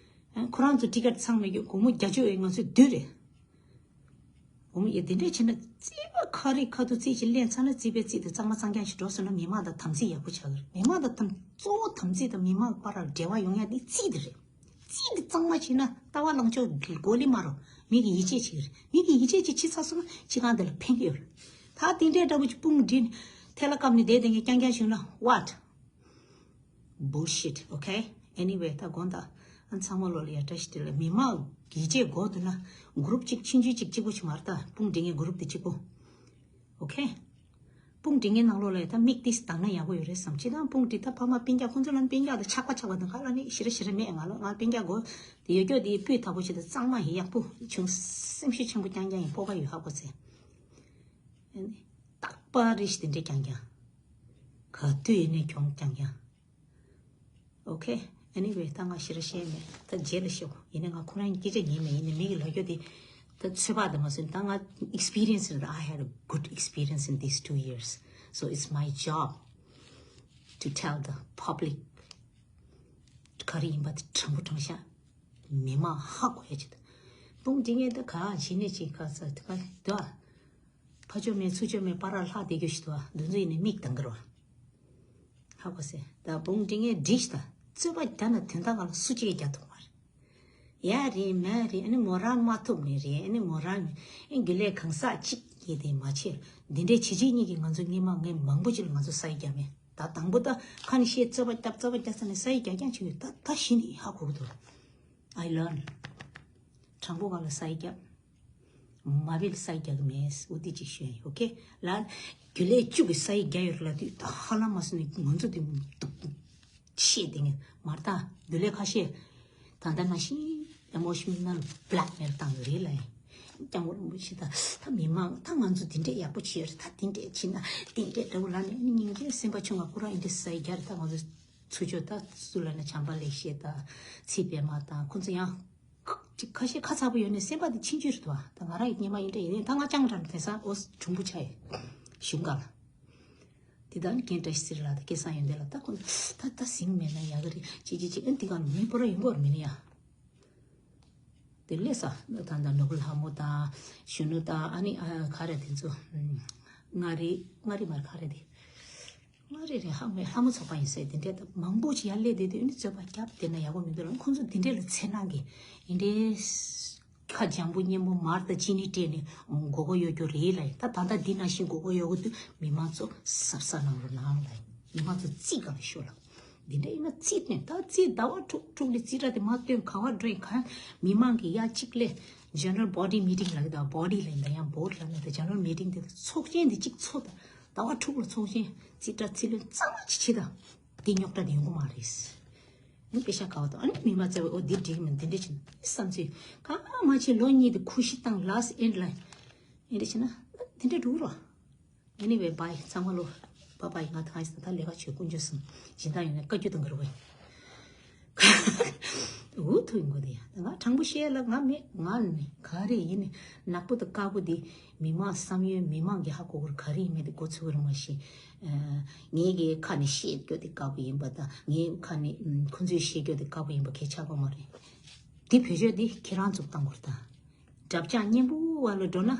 ཨ་ཁོ་རང་ཚོ་ཊི་ཀེ་ཊི་ཚང་མེད་རྒྱུ་སྒོར་མོ་བརྒྱད་ཅུ་ཨེ་ང་ཚོའི་བདུད་རེད། འོ་མ་ཡ་དེ་འདྲས་བྱས་ན་རྩིས་པ་ཁ་རི་ཁ་ཐུག་རྩིས་ཅིག་ལེན་ཚར་ན་རྩིས་པའི་རྩིས་དེ་གཙང་མ་གཙང་རྐྱང་ཞིག་འགྲོ་སོང་ན་མི་མང་དང་དམ་ཚིག་ཡག་པོ་ཆགས་ཀྱི་རེད། མི་མང་དང་དམ་གཙོ་བོ་དམ་ཚིག་དང་མི་མང་བར་ལ་འབྲེལ་བ་ཡོང་ཡ་དེ་རྩིས་དེ་རེད། རྩིས་དེ་གཙང་མ་བྱས་ན་ལྟ་བ་ལངས་ཕྱོགས་མགོ་ལི་མ་རོ། མི་གི་ཡིད་ཆེས་བྱེད་ཀྱི་རེད། མི་གི་ཡིད་ཆེས་ཅིག་བྱེད་ཚར་སོང་ན་ཕྱི་གང་དེ་ལ་ཕན་གྱི་ཡོད་རེད། ད་དེ་འདྲས་འདྲ་པོ་ཅིག་དཔུང་སྒྲིལ་ནས་ཐལ་བ་བཀབ་ནས་བསྡད་བསྡད་མཁན་རྐྱང་རྐྱང་བྱུང་ན་what? Bullshit, okay? Anyway, ད་དགོངས་དག་ཚང་མ་ལོ་ལ་ཡ་བཀྲ་ཤིས་བདེ་ལེགས། མི་མང་གི་རྗེས་འགོ་འདུག་ན་གུ་རུབ་གཅིག་ཆུང་ཆུང་གཅིག་གཅིག་པོ་ཆུ་མར་ལྟ་དཔུང་སྒྲིག་ངེས་གུ་རུབ་དེ་གཅིག་པོ། ཨོ་ཁེ། དཔུང་སྒྲིག་ངེས་ནང་ལོ་ལ་ཡ་ད་མིག་ཏིས་དང་ན་ཡག་པོ་ཡོད་རེད་བསམ། ཅི་དང་དཔུང་སྒྲིག་ད་ཕ་མ་སྤུན་ཀྱག་ཁོང་ཚོ་ལ་ནི་སྤུན་ཀྱག་དང་ཆགས་པ་ཆགས་པ་དང་ག་ལ་ནི་ཞི་ར་ཞི་ར་མེད། ང་ལ་ང་སྤུན་ཀྱག་གོ་དེ་ཡོད་སྐྱོ་དེ་སྤུས་དག་པོ་ཞིག་དང་གཙང་མ་ཡི་ཡག་པོ་ཆུང་སེམས་ཤུགས་ཆེན་པོ་རྐྱང་རྐྱང་ཡིན་སྤོབས་པ་ཡོད་ཧ་གོ་ཚེ། རྟག་པར་རེ་ཞིག་དེ་འདྲས་རྐྱང་རྐྱང་། ག་དུས་ཡིན་ནའི་གྱོང་རྐྱང་རྐྱང་། ཨོ་ཁེ། Anyway ད་ང་ཞེ་དྲག་བཤད་མེད། ད་རྗེས་ལ་ཤོག་ཡིན་ནའི་ང་ཁོ་རང་སྐད་ཆ་ཉན་མེད། ཡིན་ནའི་མི་གི་ལ་རྒྱོ་དེ་ད་ཚོད་དཔག་དེ་མ་སོན་ད་ང་experience རེད། I had a good experience in these two years, so it's my job to tell the public ག་རེ་ཡིན་པ་དེ་དྲང་པོ་དྲང་བཞག་མི་མང་ཧ་གོ་ཡ་ཆེད་དུ་དཔུང་སྒྲིག་ངེས་ད་ག་བྱེད་ནས་ཅིག་ག་ས་དེ་ག་དེ་བ། ཕ་ཆོས་མེད་ཚུར་ཆོས་མེད་པ་ར་ལྷག་བསྡད་རྒྱུ་ཞིག་འདུག་བ། འདི་ཚོ་ཡིན་ནའི་མིག་དང་འགལ་བ། ཧ་གོ་སེ། ད་དཔུང་སྒྲིག་ངེས་འགྲིག་ཤི་ད། རྩོད་པ་རྒྱག་ན་དོན་དག་ག་ལ་སུ་གཅིག་རྒྱག་ཐུབ་མ་རེད། ཡ་རེད་མ་རེད། ཨ་ནི་མོ་རང་མ་ཐུབ་ནི་རེད། ཨ་ནི་མོ་རང་ཨེ་རྒྱུ་ལས་གང་ཟག་གཅིག་གིས་དེ་མ་བྱེད། འདི་འདྲའི་བྱེད་བྱེད་གཉིས་ཀྱིས་ང་ཚོ་སྔས་མ་ངས་མང་པོ་ཅིག་ལ་ང་ཚོ་ས་ཡི་རྒྱ་མེད། ད་དང་པོ་ད་ཁ་ནས་བཤད་རྩོད་པ་བརྒྱབ་རྩོད་པ་རྒྱག་ས་ནས་ས་ཡི་རྒྱ་རྐྱང་བྱེད་ཡོད། ད་ད་གཞི་ནས་ཧ་གོ་གི་འདུག I learn. དྲང་པོ་ག་ལ་ས་ཡི་རྒྱབ། མ་བིལ་ས་ཡི་རྒྱག་གི་མེད། འུ་དེ་ཅིག་ཤོད་ཡིན། ཨོ་ཁེ། ལ་རྒྱུ་ལས་བཅུ་གི་ས་ཡི་རྒྱ་ཡོད་ལ་དུས་ད་ཧ་ལམ་མ་སོང་ནས་ང་ཚོ་དེ་འདུག་ཤེས་དེ་ངས་མར་ད་རྒྱུ་ལས་ཁ་ཤས་ད་ལྟ་ནང་བཞིན་emotional blackmail བཏང་གི་རེད་ལ་ཡིན། སྐྱབས་མགོན་རིན་པོ་ཆེ་ད་ད་མི་མང་ད་ང་ཚོ་དེ་འདྲས་ཡག་པོ་བྱས་རེད། ད་དེ་འདྲས་བྱས་ན་དེ་འདྲས་འདྲ་བོ་ལ་ནས་སྙིང་རྗེ་སེམས་པ་ཆུང་ང་ཁོ་རང་ཡིན་འདྲས་ས་ཡི་རྒྱ་རེད། ད་ང་ཚོ་ཚུར་ཕྱོགས་ད་སུ་ལ་ནས་བྱམས་པ་ལེགས་བཤད་ད་ཚེ་པད་མ་དང་ཁོ་ཚོ་ཡང་། ཅིག་ཁ་ཤས་ཁ་ཚ་པོ་ཡོད་ནས་སེམས་པ་དེ་ཆིང་ཆུ་རེད་དོ། ད་ང་རང་ཡི་སྙེ་མ་ཡིན་འདྲ་ཡིན་ནས་ད་ང་ཅང་འདྲ་འདྲ་དེང་སང་ཨོ་གྲུང་པོ་ཆགས་ཡོད་གཞུང་ག་ལ། དེ་ད་ནི་རྒན་བཀྲ་ཤིས་ཚེ་རིང་ལགས་དང་སྐལ་བཟང་ཡོན་ཏན་ལགས་ད་ཁོ་ད་ད་ཟིང་མེད་ན་ཡག་གི་རེད། ཅི་ཅི་ཅི་ཨ་འདི་ག་ལ་མི་པོ་ར་ཡོང་གོ་ར་མི་ནི་ཡ། དེ་ལས་ས་ད་ད་ནོར་བུ་ལྷ་མོ་དང་གཞོན་ནུ་དང་ཨ་ནི་ཨ་ག་རེ་དེ་ཚོ་མངའ་རིས་མངའ་རིས་མར་ག་རེ་དེ། མངའ་རིས་རེད། ལྷ་མོ་ལྷ་མོ་ཚོགས་པ་ཡིན་ཟེར་དེ་འདྲས་ད་མང་པོ་ཅིག་ཡར་སླེབས་བསྡད་དུས་ཨ་ནི་རྩོད་པ་བརྒྱབ་བསྡད་ན་ཡག་པོ་མི་འདུག་ལ། ཁོང་ཚོ་དེ་འདྲས་ལ་འཚེར་སྣང་གི་ཡིན་འདྲས། ཁ་འཇམ་པོ་སྙན་པོ་མར་དང་ཅི་ནི་སྤྲད་ནས་མགོ་སྐོར་གཡོག་རྒྱུ་རེད་ལ། ད་ད་ལྟ་འདི་ནང་བཞིན་མགོ་སྐོར་གཡོག་གི་དུས་མི་མང་ཚོ་གཟབ་གཟབ་གནང་རོགས་གནང་ལ། མི་མང་ཚོ་རྩིས་ག་ལ་ཤོར་ལ། འདི་འདྲ་ཡིན་ན་རྩིས་ནས་ད་རྩིས་ཟླ་བ་དྲུག་དྲུག་ལ་རྩིས་ཁྲ་དེ་མ་སྟོན་ག་བ་འགྲོ་ཡིན་ག། མི་མང་གི་ཡ་གཅིག་ལས་general body meeting ལ་གི་ད་body ལ་ཡིན་ད་ཡང་board ལ་ནི་ད་general meeting དེ་ཚོགས་ཆེན་དེ་གཅིག་ཚོགས་ད། ཟླ་བ་དྲུག་ལ་ཚོགས་ཆེན་རྩིས་ཁྲ་རྩིས་ལེན་གཙང་མ་ཅིག་བྱེད་ད། དེ་རྙོག་དྲ་དེ་ཡོང་གི་མ་རེད། ཨ་ནི་པེ་ཤ་ག་བ་དང་ཨ་ནི་མི་མ་བཙལ་བའི་ཨོ་འདི་འགྲིག་མིན་འདི་འདྲ་བྱེད་ན་བསམ་ཚུལ་གང་མ་བྱེད། ལོ་གཉིས་དེ་ཁུ་ཤི་བཏང་last end ལ་ཨེ་འདྲ་བྱེད་ན་དེ་འདྲ་འགྲོ་རོགས། Anyway bye ཚང་མ་ལོ། bye bye ང་ཐང་ཨིས་ད་ལས་ཀ་བྱེད་དཀོན་མཆོག་གསུམ་སྦྱིན་བདག་ཡོད་ན་བཀའ་བརྒྱུད་དང་གར་བས། འུ་ཐུག་ཡིན་དགོས་དེ་ཡ། ང་དྲང་པོ་བཤད་ལ་ང་མེད་ང་ནི་ག་རེ་ཡིན་ནི་ནག་པོ་དང་དཀར་པོ་དེ་མི་མང་བསམ་ཡོད་མི་མང་གི་ཧ་གོ་གོ་ག་རེ་ཡིན་མེད་དེ་མགོ་ཚོས་གོ་རེ་མ་ཤེས། ངེད་ཀྱི་ཁ་ནས་བཤད་རྒྱུ་དེ་དཀར་པོ་ཡིན་པ་དང་ངའི་ཁ་ནས་ཁོ་ཚོས་བཤད་རྒྱུ་དེ་དཀར་པོ་ཡིན་པ་གས་ཆགས་གོ་མ་རེད། དེ་བེད་སྤྱོད་དེ་ཁྱེད་རང་ཚོ་བཏང་དགོས་དང་། དྲ་བ་སྙན་པོ་བ་ལ་འགྲོ་ན།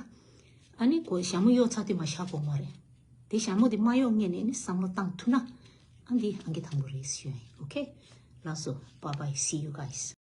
ཨ་ནི་གོ་ཞྭ་མོ་གཡོག་ཚར་དུས་མ་ཤ་གོ་མ་རེད། དེ་ཞྭ་མོ་དེ་མ་གཡོག་ངེས་ནས་ནི་བསམ་བློ་བཏང་ཐུབ་ན། ཨ་འདི་ཨང་ཀི་དང་པོ་རེད་ཞུ་ཡིན། Okay ལགས་སོ། Bye bye, see you guys.